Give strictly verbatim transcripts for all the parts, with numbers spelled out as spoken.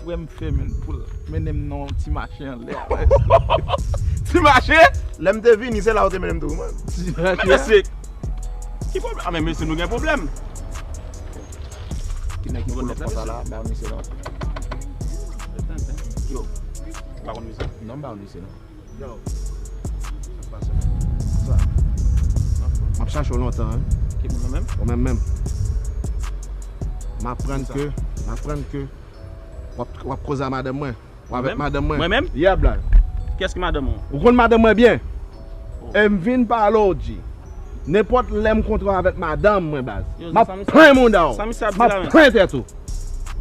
Frè m fè menm pou l mennen m nan yon ti mache anlè a. Ti mache? Lè m te vini, se la ou te mennen m tou, man. Ti mache. Mesye, ki pwoblèm? A, men mesye, nou gen pwoblèm. Ki nèg ki pou l konsa la, ba misye non. Yo, pa konn misye. Non, ba misye non. Yo. Sa k pase? Sa. M ap chache w lontan, wi. Ki moun, mwen menm? Ou menm menm. M aprann ke, m aprann ke w ap, w ap koze a madanm mwen. W avèk madanm mwen. Mwen menm? Yeah, bla. Kiyès ki madanm mwen? Ou konn madanm mwen byen. Oh. E m vin pale w, G. Nenpòt lè m kontre w avèk madanm mwen, baz, m ap pran mouda w. M ap pran tèt ou.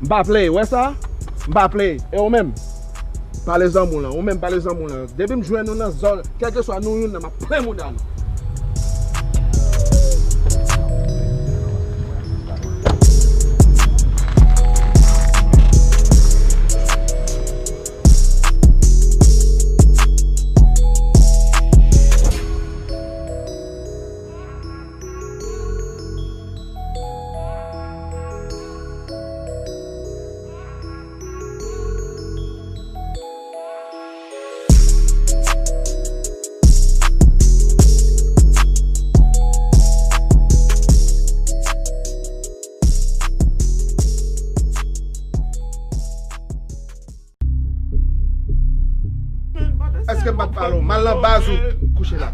M pa play, wè sa? M pa play. E ou menm? Pale zanmi w lan. Ou menm pale zanmi w lan. Depi m jwenn ou nan zòn, kèlkeswa nou youn nan, m ap plen mouda nou. Èske m pa t pale w? M al nan baz ou kouche la.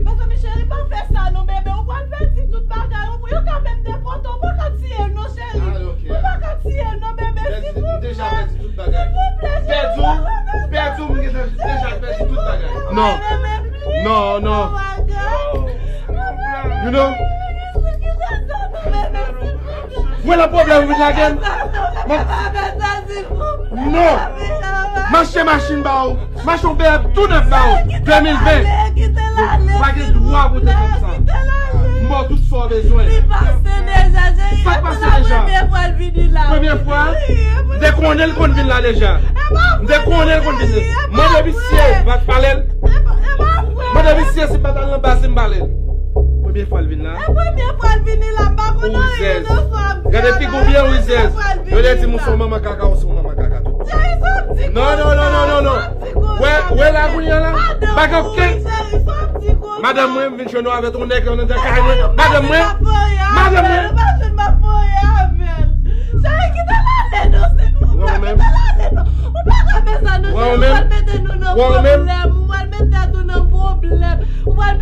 Mezanmi, cheri, pa fè sa non, bebe. Ou pral pèdi tout bagay. Ou, yo ka menm depòte w. Ou pa ka tiye l non, cheri. Ou pa ka tiye l non, bebe. Silvouplè. Silvouplè, cheri. Pèdi w? Pèdi w, m gentan deja pèdi tout bagay. Non. Non, non. You know? Wè nan pwoblèm ou vin lage m. Non. M achte machin ba ou. M achte yon B M W tou nèf ba ou. De mil ven. Ou pa gen dwa pou te fè m sa. M ba w tout sa w bezwen. Sa k pase deja? Premye fwa? M te konnen l konn vin la deja. M te konnen l konn vin. Mande misye, m pa t pale l. Mande misye si m pa t al nan baz li, m pale l. Premye fwa l vin la. E premye fwa l vini la, m pa konn anyen nan sa w ap di a la. Gade figi w byen rizèz. Yo te di m ou se yon manman kaka, ou se yon manman kaka tou. Cheri, sa w ap di konsa? Non, non, non, non, non, non. Sa w ap di konsa? Wè, wè la kounye a la. Madanm ou, wi, cheri, sa w ap di konsa? Madanm mwen, m vin jwenn ou avèk yon nèg nan kay mwen. Madanm mwen. Madanm mwen. Ou pa jwenn m ap anyen avè l. Cheri, kite l ale non, silvouplè, kite l ale non. Ou pa ka fè sa non, cheri, ou pral mete nou nan pwoblèm, ou pral mete tèt ou nan pwoblèm.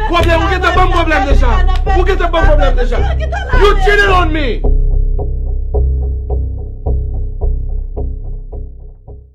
Pwoblèm, ou gentan ban m pwoblèm deja. Ou gentan ban m pwoblèm deja. You cheated on me.